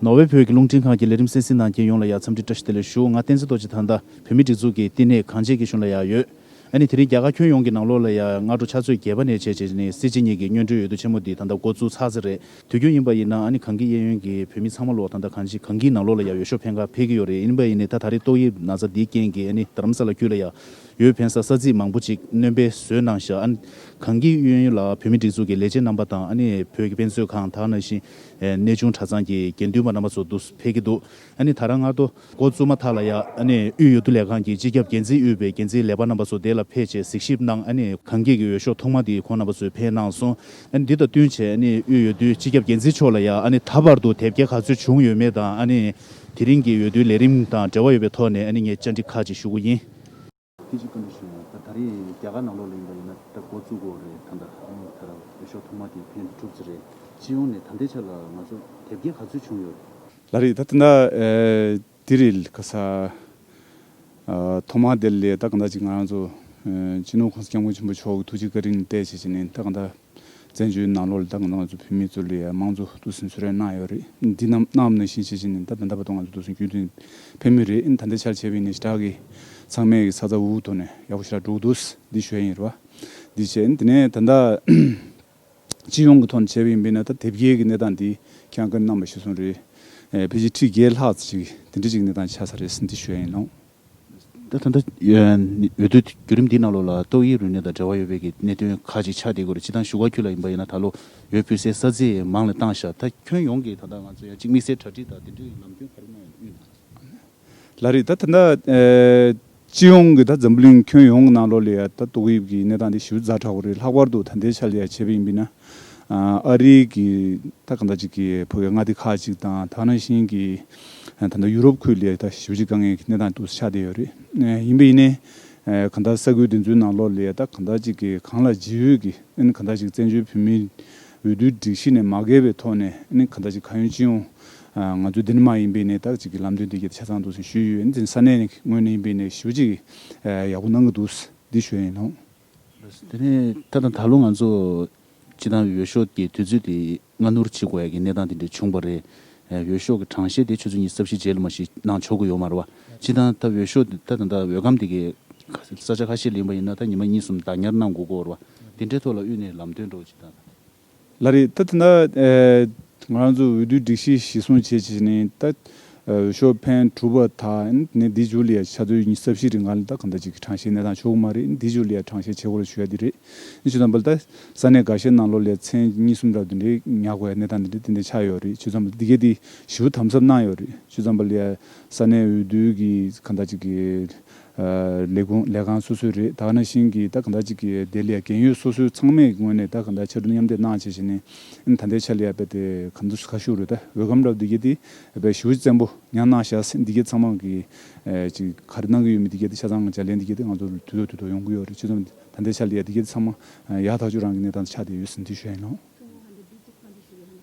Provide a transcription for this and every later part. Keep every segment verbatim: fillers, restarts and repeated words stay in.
ནོར་ཝེ་བོད་ཀྱི་རླུང་འཕྲིན་ཁང་གི་ལས་རིམ་གསན་གཟིགས་གནང་མཁན་ཡོངས་ལ་ཡང་འཚམས་འདྲི་བཀྲ་ཤིས་བདེ་ལེགས་ཞུ། ང་བསྟན་འཛིན་རྡོ་རྗེ་ད་ལྟ་བོད་མིའི་སྒྲིག་འཛུགས་ཀྱི་བསྟི་གནས་གངས་ཅན་གྱི་གཞུང་ལ་ཡང་ཡོད། ཨ་ནི་དེ་རིང་རྒྱ་གར་ཁྱོན་ཡོངས་ཀྱི་ནང་ལོགས་ལ་ཡང་སྔ་དྲོ་ཆུ་ཚོད་བརྒྱད་པ་ནས་བྱས་བྱས་ནས་སྲིད་སྤྱི་གཉིས་ཀྱི་སྔོན་འགྲོའི་འོས་བསྡུ་ཆེན་མོ་འདི་ད་ལྟ་འགོ་བཙུགས་ཚར་ཚར་རེད། དུས་རྒྱུན་ཡིན་པ་ཡིན་ན་ཨ་ནི་གངས་སྐྱིད་གཡས་གཡོན་གྱི་བོད་མི་ཚང་མ་ལོག་ད་ལྟ་གངས་ཅི་གངས་སྐྱིད་ནང་ལོགས་ལ་ཡང་འོས་ཤོག་འཕེན་ག་ཕེབས་ཀྱི་ཡོད་རེད། ཡིན་པ་ཡིན་ནའི་ད་ད་རེས་ཏོག་དབྱིབས་ན་ཚ་འདིའི་རྐྱེན་གྱིས་ཨ་ནི་རྡ་རམ་ས་ལ་ཁུལ་ལ་ཡང་འོས་འཕེན་ས་ས་ཚིགས་མང་པོ་ཅིག་སྣོན་པ་བཟོས་གནང་ཤག་ཨ་ནི་གངས་སྐྱིད་གཡས་གཡོན་ལ་བོད་མི་སྒྲིག་འཛུགས་ཀྱི་ལས་བྱེད་རྣམ་པ་དང་ཨ་ནི་བོད་ཀྱི་དཔེ་མཛོད་ཁང་དང་ནང་བཞིན་གནས་ཆུང་གྲྭ་ཚང་གི་དགེ་འདུན་པ་རྣམ་པ་ཚོ་འདུག་ཕེབས་ཀྱི་འདུག་ཨ་ནི་ད་རང་སྔ་དྲོ་འགོ་བཙུགས་མ་ཐག་ལ་ཡ་ཨ་ནི་དབུས་འོས་བསྡུ་ལས་ཁང་གི་སྤྱི་ཁྱབ་འགན་འཛིན་དབུས་པའི་འགན་འཛིན་ལས་པ་རྣམ་པ་ཚོ་དེ་ལ་ཕེབས་བྱས་གཟིགས་ཞིབ་གནང་། ཨ་ནི་གངས་སྐྱིད་ཀྱི་འོས་ཤོག་ཐོག་མ་དེ་ཁོང་རྣམ་པ་ཚོས་འཕེན་གནང་སོང་། ཨ་ནི་འདི་དང་བསྟུན་བྱས་ཨ་ནི་དབུས་འོས་བསྡུའི་སྤྱི་ཁྱབ་འགན་འཛིན་མཆོག་ལ་ཡ་ཨ་ནི་ད་བར་དུ་དེབ་སྐྱེལ་ག་ཚོད་བྱུང་ཡོད་མེད་དང་ཨ་ནི་དེ་རིང་གི་འོས་བསྡུའི་ལས་རིམ་དང་འབྲེལ་བ་ཡོད་པའི་ཐོག་ནས་ཨ་ནི་ངས་བཅར་འདྲི་ཁག་ཅིག་ཞུ་གི་ཡིན། ཐེངས་གཅིག་བཀའ་འདྲི་ཞུ་ཡིན། ད་ད་རེས་རྒྱ་གར་ནང་ལོགས་ལ་ཡིན་པ་ཡིན་ན་ད་འགོ་བཙུགས་དགོས་རེད། ད་ལྟ་ཨ་ནི་ད་ར་འོས་ཤོག་ཐོག་མ་དེ་འཕེན་གྲུབ་ཙམ་རེད། སྤྱི་ཡོངས་ནས་ད་ལྟའི་ཆ་ལ་ང་ཚོ་དེབ་སྐྱེལ་ག་ཚོད་བྱུང་ཡོད་རེད། ལགས་རེད། ད་ད་ལྟ་ཨེ་དེ་རེད། ཁ་ས་ཨ་ཐོག་མ་དེ་ལས་ད་གང་ལྟར་ཅིག་ང་རང་ཚོ་ཨེ་སྤྱི་ནོར་༸གོང་ས་༸སྐྱབས་མགོན་ཆེན་པོ་མཆོག་གི་ཐུགས་རྗེ་བཀའ་དྲིན་བལྟས་བྱས་བྱས་ནས་ད་གང་ལྟར་བཙན་བྱོལ་ནང་ལོགས་ལ་ད་གང་ལྟར་ང་ཚོ་བོད་མི་ཚོ་ལ་ཡ་མང་གཙོ་འདུག་སེ་གསོལ་རས་གནང་ཡོད་རེད། འདི་གནང་གནང་བ་ནང་བཞིན་བྱས་བྱས་ནས་ད་ད་ལྟ་བར་དུ་ང་ཚོ་འདུག་སེ་རྒྱུན་མཐུད་འཕེན་མུས་རེད། ད་ལྟའི་ཆར་བྱས་པ་ཡིན་ན་ཞེ་དྲག་གི་ཚང་མས་ཀྱི་ས་ཚ་འུར་འུར་ཐོག་ནས་ཡག་པོ་ཞེ་དྲག་འགྲོ་གི་འདུག་འདི་ཞུ་ཡ་ཡིན་རེད་བ། འདི་བྱས་དེ་ནས་ད་ལྟ་སྤྱི་ཡོངས་ཀྱི་ཐོག་ནས་བྱས་པ་ཡིན་པས་ན་ད་དེབ་སྐྱེལ་གྱི་གནས་སྟངས་འདི་ཁྱེད་རང་བཀའ་གནང་བ་ཞིག་སོང་རེད། ཨེ་ཕལ་ཆེར་ཁྲི་བརྒྱད་ལྷག་ཙམ་ཅིག་དེ་འདྲ་ཅིག་གནས་སྟངས་ཆགས་ས་རེད་ཟེར་འདི་ཞུ་ཡ་ཡིན་ལགས། ད་ད་ལྟ་ཨེ་འོས་བསྡུ་བརྒྱུད་རིམ་འདིའི་ནང་ལོགས་ལ་ཏོག་དབྱིབས་རིམས་ནད་དང་འབྲེལ་བ་ཡོད་པའི་གི་གནད་དོན་ཁག་ཅིག་ཆགས་བསྡད་ཡོད་རེད། སྤྱིར་བཏང་བཞུགས་སྒར་ཁུལ་ལ་ཡིན་པ་ཡིན་ན་ད་ལོ་འོས་ཕུལ་སའི་ས་ཚིགས་མང་ལ་བཏང་ཤག་ད་ཁྱོན་ཡོངས་ཀྱི་ད་ལྟ་ང་ཚོ་ཡང་གཅིག་དམིགས་བསལ་གྲ་སྒྲིག་དང་དེ་འདྲའི་ལམ་སྟོན་ག་རེ་གནང་ཡོད་དབུས་ནས། ལགས་རེད། ད་ད་ལྟ་ཨེ་སྤྱི་ཡོངས་ཀྱི་ད་འཛམ་བུ་གླིང་ཁྱོན་ཡོངས་ཀྱི་ནང་ལོགས་ལ་ཡ་ད་ཏོག་དབྱིབས་ཀྱི་གནས་སྟངས་འདི་ཞེ་པོ་ཛ་དྲག་པོ་རེད། ལྷག་པར་དུ་ད་ལྟའི་ཆ་ལ་ཡ་བྱས་པ་ཡིན་པས་ན། ཨ་རིའི་གི་ད་གང་ལྟར་ཅིག་གི་བོད་ཀྱི་མངའ་སྡེ་ཁག་ཅིག་དང་ད་ག་ནང་བཞིན་གྱི་ད་ལྟ་ཡུ་རོབ་ཁུལ་ལ་ད་ཞེ་པོ་ཅིག་དཀའ་ངལ་གྱི་གནས་སྟངས་འདུག་ཆགས་བསྡད་ཡོད་རེད། ཡིན་པ་ཡིན་ནའི་གང་ལྟར་ས་ཁུལ་དེ་ཚོའི་ནང་ལོགས་ལ་ད་གང་ལྟར་ཅིག་གི་གང་ལ་ཇི་འོས་ཀྱི་ཨ་ནི་གང་ལྟར་ཅིག་བཙན་བྱོལ་བོད་མིའི་འོས་བསྡུའི་སྒྲིག་གཞི་ནས་མ་འགལ་བའི་ཐོག་ནས་ཨ་ནི་གང་ལྟར་ཅིག་གང་ཡོང་ཅི་ཡོང་ང་ཚོའི་འདི་ནས་མ་ཡིན་པ་ཡིན་ནའི་ད་ཅིག་གི་ལམ་སྟོན་དེ་གྱད་ཆ་ཚང་འདུག་ཟེར་ཞུས་ཡོད། ཨ་ནི་ས་གནས་ངོས་ནས་ཡིན་པ་ཡིན་ནའི་ཞེ་པོ་ཅིག་ཡག་པོ་གནང་གི་འདུག་འདི་ཞུ་ཡ་ཡིན་ལགས། དེ་ནས་ད་ལྟ་ད་ལོ་ང་ཚོ་སྤྱི་བཏང་འོས་ཤོག་གི་དུས་ཚོད་དེ་སྔ་སྣུར་བྱེད་དགོས་ཡ་གི་གནས་སྟངས་དེ་འདྲ་བྱུང་བ་རེད། འོས་ཤོག་གི་གྲངས་བཤེར་དེ་ཆུ་ཚོད་ཉི་ཤུ་རྩ་བཞི་རྗེས་ལ་མ་གཞི་གནང་ཆོག་གི་ཡོད་མ་རེད་བ། སྤྱི་བཏང་ད་འོས་ཤོག་དེ་ད་ད་ད་འོས་སྒམ་དེ་གའི་ས་ཆ་ཁ་ཤས་ལ་ཡིན་པ་ཡིན་ན་ད་ཉི་མ་གཉིས་གསུམ་བདག་ཉར་གནང་དགོས་ཀྱི་ཡོད་རེད་བ། དེ་འདྲའི་ཐོག་ལ་དབུས་ནས་ལམ་སྟོན་འདྲ་བོ་ཅིག་དང་། ལགས་རེད། ད་ད་ལྟ་ཨེ་ང་རང་ཚོ་འོས་བསྡུའི་སྒྲིག་གཞི་གཞིར་བཟུང་བྱས་བྱས་ནས་ད་ཨེ་འོས་ཤོག་འཕེན་གྲུབ་པ་དང་ནས་འདི་མཇུག་ལ་ཡ་ཆུ་ཚོད་ཉི་ཤུ་རྩ་བཞི་རིང་ལ་ད་གང་ལྟར་ཅིག་གི་གྲངས་བཤེར་གནས་སྟངས་ཆོག་གི་མ་རེད། འདི་མཇུག་ལ་ཡ་གྲངས་བཤེར་བྱེད་དགོས་རེད་ཞུ་ཡ་འདི་རེད། ཨ་ནི་ཞུ་ཙམ་པ་ལ་ད་ས་གནས་འགའ་ཤས་ནང་ལོགས་ལ་ཡ་མཚན་གཉིས་གསུམ་རབ་དེ་འདྲའི་ཉར་དགོས་ཡ་གནས་སྟངས་འདི་འདྲ་ཏན་ཏན་ཆགས་ཡོད་རེད། ཞུ་ཙམ་པ་ལ་འདི་གའི་འདི་ཞེ་པོ་དམ་ཟབ་གནང་ཡོད་རེད། ཞུ་ཙམ་པ་ལ་ཡ་ས་གནས་འོས་བསྡུའི་གི་གང་ལྟར་ཅིག་གི་ལས་ཁུངས་ལས་ཁང་སོ་སོའི་རེད། ད་ག་ནང་བཞིན་གྱི་ད་གང་ལྟར་ཅིག་གི་དེ་ལ་ཡ་རྒན་ཡོལ་སོ་སོའི་ཚང་མའི་ངོས་ནས་ད་གང་ལྟར་ཕྱར་གྲུ་མཉམ་འདེགས་གནང་བྱས་བྱས་ནས་ཨ་ནི་ད་ལྟའི་ཆ་ལ་ཡ་དཔེ་དེ་གང་འདུག་ཁ་ཤུགས་རེད། ད་འོས་སྒམ་འདྲ་བོ་འདི་གའི་དེ་དཔེ་ཞེ་པོ་བཙན་པོ་ཉར་གནང་བཞག་ཟེར་འདི་གའི་ཚང་མ་གི་ཨེ་ཅིག་ག་རེ་གནང་གི་ཡོད་མེད་འདི་གའི་དེ་ཆ་ཚང་ལྗགས་ལན་འདི་གའི་དེ་ང་ཚོ་དུས་ཐོག་དུས་ཐོག་ཡོང་གི་ཡོད་རེད། ཅི་ཙམ་ད་ལྟའི་ཆ་ལ་ཡ་འདི་གའི་དེ་ཚང་མ་ཡག་ཐག་ཆོད་རང་གི་གནས་སྟངས་ཆགས་བསྡད་ཡོད་ཟེར་འདི་ཞུ་ཡ་ཡིན་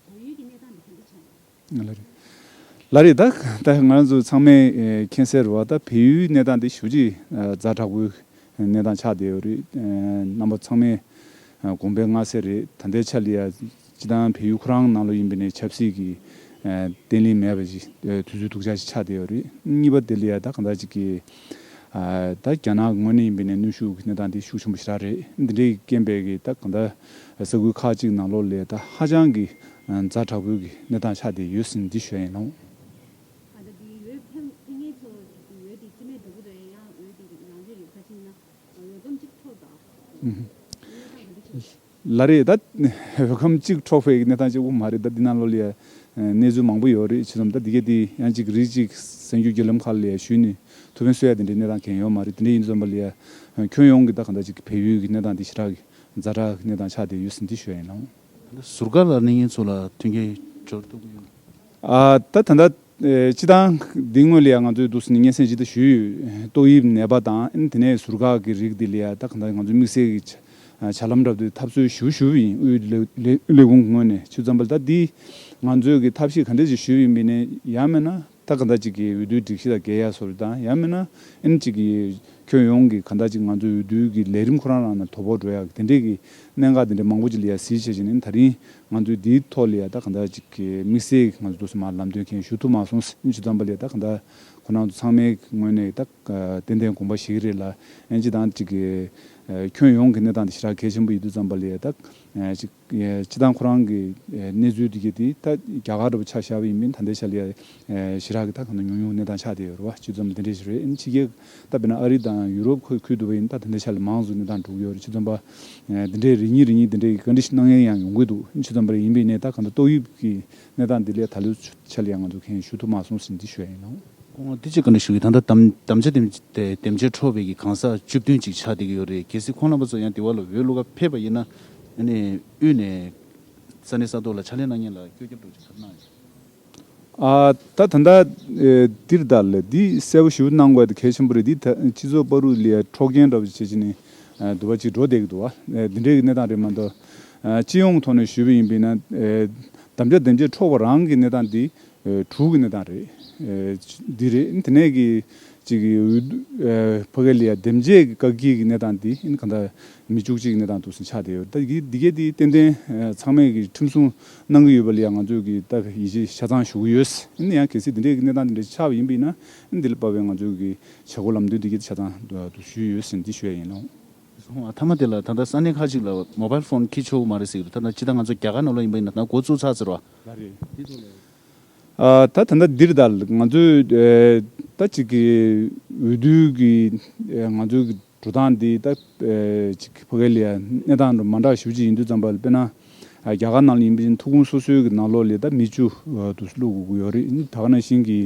ལགས། ལགས་རེད། ལགས་རེད། ད་ད་ང་རང་ཚོ་ཚང་མས་ཨེ་མཁྱེན་གསལ་རེད་བ། ད་བལ་ཡུལ་གནས་སྟངས་འདི་ཞེ་པོ་ཅིག་ཨ་ཛ་དྲག་པོའི་གནས་སྟངས་ཆགས་བསྡད་ཡོད་རེད། ཨེ་རྣམ་པ་ཚང་མས་ཨ་དགོངས་པ་མངའ་གསལ་རེད། ད་ལྟའི་ཆ་ལ་ཡ་སྤྱི་བཏང་བལ་ཡུལ་ཁོ་རང་ནང་ལོགས་ཡིན་པ་ཡིན་ནའི་ཆབ་སྲིད་ཀྱི་ཨ་བརྟན་ལྷིང་མེད་པ་ཞིག་ཨ་དུས་ཚོད་སྡུག་ཅག་ཞིག་ཆགས་བསྡད་ཡོད་རེད། གཉིས་པ་དེ་ལ་ཡ་ད་གང་ལྟར་ཅིག་གི་ཨ་ད་རྒྱ་ནག་གི་ངོས་ནས་ཡིན་པ་ཡིན་ནའི་གནོན་ཤུགས་ཀྱི་གནས་སྟངས་དེ་ཤུགས་ཆེན་པོ་ཞེ་དྲག་རེད། འདི་འདྲའི་རྐྱེན་པས་ཀྱི་ད་གང་ལྟར་ས་ཁུལ་ཁག་ཅིག་ནང་ལོགས་ལ་ད་ཧ་ཅང་གི་ཛ་དྲག་པོའི་གི་གནས་སྟངས་ཆགས་བསྡད་ཡོད་ཟེར་འདི་ཞུ་ཡ་ཡིན་ལགས། ཨ་ད་འདི་འོས་འཕེན་འཕེན་མཁན་ཚོ་འོས་དེ་རྩིས་མེད་འགྲོ་གི་འདུག་ཡང་འོས་དེ་རང་རེད་ཡོད་ཁ་ཕྱིན་ན་འོས་སྒམ་གཅིག་འཕྲོག་དང་། ཨུམ། གནས་སྟངས་ག་འདྲ་ཆགས། ལགས་རེད། ད་འོས་སྒམ་གཅིག་འཕྲོག་པའི་གནས་སྟངས་གཅིག་པོ་མ་རེད། ད་འདི་ནང་ལོགས་ལ་ཡ་གནས་ཚུལ་མང་པོ་ཡོད་རེད། བྱས་ཙང་ད་འདི་གའི་འདི་ཡང་གཅིག་རིགས་གཅིག་གསར་འགྱུར་བརྒྱུད་ལམ་ཁག་ལ་ཡ་ཞུས་ནས་ཐུགས་ཕན་གསོས་ཡ་དེ་འདྲའི་གནས་སྟངས་གང་ཡོད་མ་རེད། དེ་འདྲ་ཡིན་ཙམ་པ་ལ་ཡ་ཁྱོན་ཡོངས་ཀྱི་ད་གང་ལྟར་ཅིག་བལ་ཡུལ་གྱི་གནས་སྟངས་འདི་ཞེ་དྲག་གི་ཛ་དྲག་གི་གནས་སྟངས་ཆགས་བསྡད་ཡོད་ཟེར་འདི་ཞུ་ཡ་ཡིན་ལགས། ཟུར་བཀག་ལ་གནས་མཁན་ཚོ་ལ་མཐུན་རྐྱེན་སྦྱོར་ཐུབ་ཀྱི་ཡོད། ཨ་ད་ད་ལྟ་ཨེ་སྤྱི་བཏང་འདི་སྔོན་ལ་ཡ་ང་ཚོས་འདུག་སེ་ནས་སྙན་སེང་ཇི་ལྟར་ཞུས་ཡོད། ཏོག་དབྱིབས་ནད་པ་དང་ཨ་ནི་དེ་ནས་ཟུར་བཀག་གི་རིགས་འདི་ལ་ཡ་ད་གང་ལྟར་ང་ཚོས་དམིགས་བསལ་གྱི་བྱ་བྱ་ལམ་འདྲ་པོ་དེ་འཐབ་རྩོད་ཞུ་ཞུ་ཡིན། དབུས་ལས་ལས་ལས་ཁུངས་ངོས་ནས་ཞུ་ཙམ་པ་ལ་ད་འདི་ང་ཚོས་ཀྱི་ཐབས་ཤེས་ག་འདྲ་ཞིག་ཞུས་ཡིན་པ་ཡིན་ནའི་ཡང་མིན་ན། ད་གང་ལྟར་ཅིག་གི་འོས་བསྡུའི་སྒྲིག་གཞི་ལ་འགལ་ཡ་བཟོ་འདྲ་དང་ཡང་མིན་ན་ཨེ་ནི་ཅིག་གི་ཁྱོན་ཡོངས་ཀྱི་གང་ལྟར་ཅིག་ང་ཚོའི་འོས་བསྡུའི་གི་ལས་རིམ་ཁོ་རང་རང་ནས་དོ་ཕོག་འགྲོ་ཡ་གི་དེ་འདྲས་ཀྱི་གནད་འགག་དེ་འདྲས་མང་པོ་ཅིག་ལ་ཡ་གཟིགས་བྱས་བྱས་ནས་ད་རིང་ང་ཚོའི་འདིའི་ཐོག་ལ་ཡ་ད་གང་ལྟར་ཅིག་གི་དམིགས་བསལ་གྱི་ང་ཚོ་འདུག་སེ་མར་ལམ་སྟོན་མཁན་ཞུ་ཐུབ་མ་སོང་ཟེར་ཅིག་ཙམ་པ་ལ་ཡ་ད་གང་ལྟར་ཁོ་རང་ཚོ་ཚང་མའི་ངོས་ནས་ད་ཏན་ཏན་དགོངས་པ་བཞེས་ཀྱི་རེད་ལ། ཨེ་ནི་ཅིག་དང་ཅིག་གི་ཁྱོན་ཡོངས་ཀྱི་གནས་སྟངས་དེ་ཞེ་དྲག་གལ་ཆེན་པོ་ཡིན་དུས་ཙམ་པ་ལ་ཡ་ད་ཅིག་སྤྱི་བཏང་ཁོ་རང་གི་གནས་ཚུལ་དེ་གས་དེ་ད་རྒྱ་གར་འདྲ་པོ་ཆ་བཞག་པ་ཡིན་མིན་ད་ལྟའི་ཆ་ལ་ཡ་ཞེ་དྲག་གི་ད་གང་ལྟར་ཉུང་ཉུང་གནས་སྟངས་ཆགས་བསྡད་ཡོད་རེད་བ། སྤྱི་ཙམ་དེ་འདྲས་ཞིག་རེད། ཨ་ནི་ཕྱི་རྒྱལ་ད་དཔེར་ན་ཨ་རི་དང་ཡུ་རོབ་ཁུལ་ཁུལ་དུ་བ་ཡིན་ད་དེ་འདྲའི་ཆ་ལ་མང་ཟུག་གནས་སྟངས་འགྲོ་གི་ཡོད་རེད། སྤྱི་ཙམ་པ་དེ་འདྲའི་རེ་གཉིས་རེ་གཉིས་དེ་འདྲའི་བཀའ་འདྲི་གནང་མཁན་ཡང་ཡོང་གི་འདུག་སྤྱི་ཙམ་པ་ཡིན་པའི་ནས་ད་གང་ལྟར་ཏོག་དབྱིབས་ཀྱི་གནས་སྟངས་འདི་ལས་ད་ལོའི་ཆ་ལ་ཡང་ང་ཚོ་མཁན་ཞུ་ཐུབ་མ་སོང་ཟིན་འདི་ཞུ་ཡ་ཡིན་ནོ། འོ་འདི་ཅིག་བཀའ་འདྲི་ཞུ་གི། ད་ལྟ་དམ་དམ་བཅའ་དེ་དེ་དེམ་ཅན་འཕྲོག་པའི་གི་གང་ཟག་བཅུ་བདུན་ཅིག་ཆགས་བསྡད་ཀྱི་ཡོད་རེད། གལ་སྲིད་ཁོང་རྣམ་པ་ཚོ་ཡང་དེ་བ་ལ་འོས་བླུག་ག་ཕེབས་པ་ཡིན་ན་ཨ་ནི་དབུས་ནས་ས་གནས་ས་ཐོག་ལ་ཕྱག་ལས་གནང་མཁན་ལ་བསྐྱོད་རྒྱབ་འགྲོ་ཅིག་ག་རེ་གནང་ཡོད། ཨ་ད་ད་ལྟ་ཨེ་འདིར་ད་ལ་འདི་གསལ་པོ་ཞིབ་གནང་དགོས་དེ་གལ་ཆེན་པོ་རེད། འདི་ད་སྤྱི་ཚོགས་བར་དུ་ལ་འཕྲོག་རྐྱེན་འདྲ་པོ་བྱེད་ཀྱི་ནི་ཨ་འདུ་བ་ཅིག་འགྲོ་བསྡད་ཀྱི་འདུག་བ། ཨེ་འདི་འདྲའི་གི་གནས་སྟངས་རེད་མ་གཏོགས་ཨ་སྤྱི་ཡོངས་ཐོག་ནས་ཞུས་པ་ཡིན་པས་ན་ཨེ་དམ་བཅའ་དེམ་ཅན་འཕྲོག་པ་རང་གི་གནས་སྟངས་འདི་ཨེ་དྲུག་གི་གནས་སྟངས་རེད། ཨེ་འདི་རེད། དེ་ནས་གི་ཅིག་གི་འོས་བསྡུ་ཨེ་ཕ་གི་ལ་ཡ་དེམ་ཅན་གི་བཀག་སྐྱིལ་གི་གནས་སྟངས་འདི་ཨེ་གང་ལྟར་མི་བཅུ་གཅིག་གི་གནས་སྟངས་འདུག་སེ་ཆགས་བསྡད་ཡོད། ད་གི་འདི་གས་འདི་ཏན་ཏན་ཨེ་ཚང་མས་གི་ཁྲིམས་སྲུང་གནང་གི་ཡོད་པ་ལ་ཡང་ང་ཚོས་ཀྱི་ད་ཡིད་ཆེས་ཆ་ཚང་ཞུ་གི་ཡོད། ཨ་ནི་ཡང་གལ་སྲིད་འདི་འདྲའི་གི་གནས་སྟངས་འདི་འདྲ་ཆགས་པ་ཡིན་པ་ཡིན་ན་ཨ་ནི་འདི་ལ་དཔག་པའི་ང་ཚོས་ཀྱི་བྱེད་སྒོ་ལམ་སྟོན་འདི་གི་ཆ་ཚང་དུ་ཞུས་ཡོད་ཟེར་འདི་ཞུ་ཡ་ཡིན་ནོ། ཨ་མཐའ་མ་དེ་ལ་ད་ལྟ་ས་གནས་ཁག་ཅིག་ལ་མོ་བཱལ་ཕོན་འཁྱེར་ཆོག་གི་མ་རེད་ཟེར་གི་འདུག་ད་ལྟ་སྤྱིར་བཏང་ང་ཚོ་རྒྱ་གར་ནང་ལོགས་ཡིན་པ་ཡིན་ན་ད་འགོ་བཙུགས་ཚར་ཟེར་བ། ལ་རེད། འདི་ཚོ་ལ། ཨ་ད་ད་ལྟ་འདིར་ད་ང་ཚོས་ཨེ་ད་ཅིག་གི་འོས་བསྡུ་གི་ཨེ་ང་ཚོའི་གི་འགྲོ་སྟངས་འདི་ད་ཨེ་ཅིག་ཕ་གི་ལ་ཡ་གནས་སྟངས་མ་འདྲ་ཞེ་པོ་ཅིག་ཡིན་དུས་ཙམ་པ་ལ་དཔེར་ན་ཨ་རྒྱ་གར་ནང་ལ་ཡིན་པ་ཅིན་ཐུགས་ཁུངས་སོ་སོའི་གི་ནང་ལོགས་ལ་ད་མི་བཅུ་ཨ་དུ་བླུག་དགོས་ཀྱི་ཡོད་རེད། ད་ག་ནང་བཞིན་གི་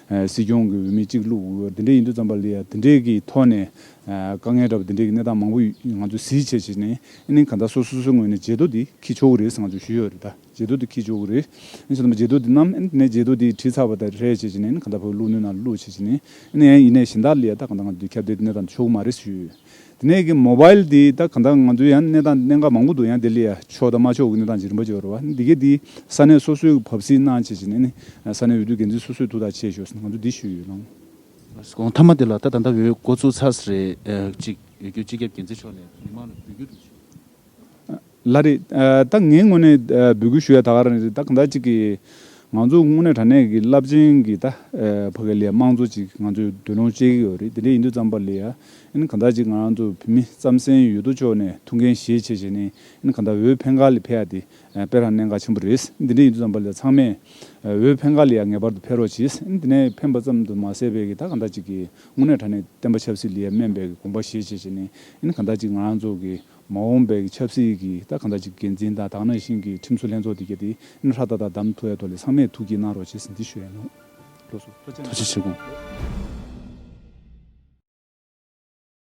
ཨེ་སྲིད་སྐྱོང་གི་འོས་མི་གཅིག་བླུག་དགོས་ཀྱི་ཡོད་རེད། དེ་འདྲ་ཡིན་དུས་ཙམ་པ་ལ་ཡ་དེ་འདྲའི་གི་ཐོག་ནས་ཨ་དཀའ་ངལ་འདྲ་པོ་དེ་འདྲའི་གི་གནས་སྟངས་མང་པོ་ང་ཚོས་གཟིགས་བྱས་བྱས་ནས་ཨ་ནི་གང་ལྟར་སོ་སོ་སོའི་ངོས་ནས་བརྗེ་ཐོ་འདི་འཁྱེར་ཆོག་གི་རེད་ཟེར་ང་ཚོས་ཞུས་ཡོད་རེད། ད་བརྗེ་ཐོ་འདི་འཁྱེར་ཆོག་གི་རེད། ཨ་ནི་བྱས་ཙང་བརྗེ་ཐོ་འདི་བསྣམས་ཨ་ནི་དེ་ནས་བརྗེ་ཐོ་འདི་བྲིས་ཚར་བ་དང་རེད་བྱས་བྱས་ནས་ཨ་ནི་གང་ལྟར་བོད་བླུག་སྣོད་ནང་བླུག་བྱས་བྱས་ནས་ཨ་ནི་ཡང་ཡིན་ནའི་གཞན་དག་ལ་ཡ་ད་གང་ལྟར་ང་ཚོས་ཁྱབ་གདལ་དེ་གནས་སྟངས་འདི་ཆོག་གི་མ་རེད་ཟེར་ཞུས་ཡོད། དེ་ནས་གི་མོ་བཱལ་འདི་ད་གང་ལྟར་ང་ཚོའི་ཡང་གནས་སྟངས་གནད་འགག་མང་པོ་འདུག་ཡང་དེ་ལ་ཡ་ཆོག་དང་མ་ཆོག་གི་གནས་སྟངས་ཅིག་རིམ་པ་ཅིག་ཡོད་རེད་བ། འདི་གས་འདི་ས་གནས་སོ་སོའི་བབས་གཟིགས་གནང་བྱས་བྱས་ནས་ཨ་ནི་ས་གནས་འོས་བསྡུ་འགན་འཛིན་སོ་སོས་ཐུགས་ཐག་བཅད་ཤོག་ཟེར་ང་ཚོ་འདི་ཞུས་ཡོད་ལགས། གོང་མཐའ་མ་དེ་ལ་ད་ད་ལྟ་འོས་འགོ་ཚུགས་ཚར་ཟེར་རེད། ཨ་གཅིག་འོས་བསྡུ་སྤྱི་ཁྱབ་འགན་འཛིན་མཆོག་ནས་མི་མང་ལ་འབོད་སྐུལ་འདྲ་ཞིག་ལ་རེད། ཨ་ད་ངའི་ངོས་ནས་ཨ་འབོད་སྐུལ་ཞུ་ཡ་ད་ག་རང་རེད། ད་གང་ལྟར་གཅིག་གི་ང་ཚོ་དངོས་གནས་དྲང་གནས་ཀྱི་རླབས་ཆེན་གྱི་ད་ཨ་ཕ་གི་ལ་ཡ་དམངས་གཙོ་ཅིག་ང་ཚོས་འདོད་ལོང་བྱེད་ཀྱི་ཡོད་རེད། དེ་འདྲ་ཡིན་དུས་ཙམ་པ་ལ་ཡ་ཨ་ནི་གང་ལྟར་གཅིག་ང་རང་ཚོ་བོད་མི་རྩམ་ཟན་འོས་བསྡུ་ཕྱོགས་ནས་ཐུགས་འགན་བཞེས་བྱས་བྱས་ནས་ཨ་ནི་གང་ལྟར་འོས་འཕེན་ག་ལ་ཕེབས་ཡ་དེ་ཨ་དཔེ་རང་གནད་འགག་ཆེན་པོ་རེད། འདི་འདྲ་ཡིན་དུས་ཙམ་པ་ལ་ཚང་མས་ཨ་འོས་འཕེན་ག་ལ་ཡ་ངེས་པར་དུ་ཕེབས་རོགས་གྱིས། ཨ་ནི་དེ་ནས་འཕེན་པ་ཙམ་དུ་མ་ཟད་པའི་གི་ད་གང་ལྟར་གཅིག་གི་དངོས་གནས་དྲང་གནས་བསྟན་པ་ཆབ་སྲིད་ལ་ཡ་སྨན་པའི་གི་དགོངས་པ་བཞེས་བྱས་བྱས་ནས་ཨ་ནི་གང་ལྟར་གཅིག་ང་རང་ཚོ་གི་མ་འོངས་པའི་གི་ཆབ་སྲིད་ཀྱི་ད་གང་ལྟར་གཅིག་འགན་འཛིན་དང་ད་ག་ནང་བཞིན་གྱི་ཁྲིམས་བཟོ་ལྷན་ཚོགས་འདི་གས་དེ་ཨ་ནི་ཧྲ་ཏག་ཏག་བདམས་ཐུབ་ཡ་ཐོག་ལ་ཚང་མས་ཐུགས་དགྱེས་གནང་རོགས་བྱེད་ཟེར་འདི་ཞུ་ཡ་ཡིན་ནོ། ལགས་སོ། ཐུགས་རྗེ་ཆེ། ཐུགས་རྗེ་ཆེ་སྐུ་ངོ།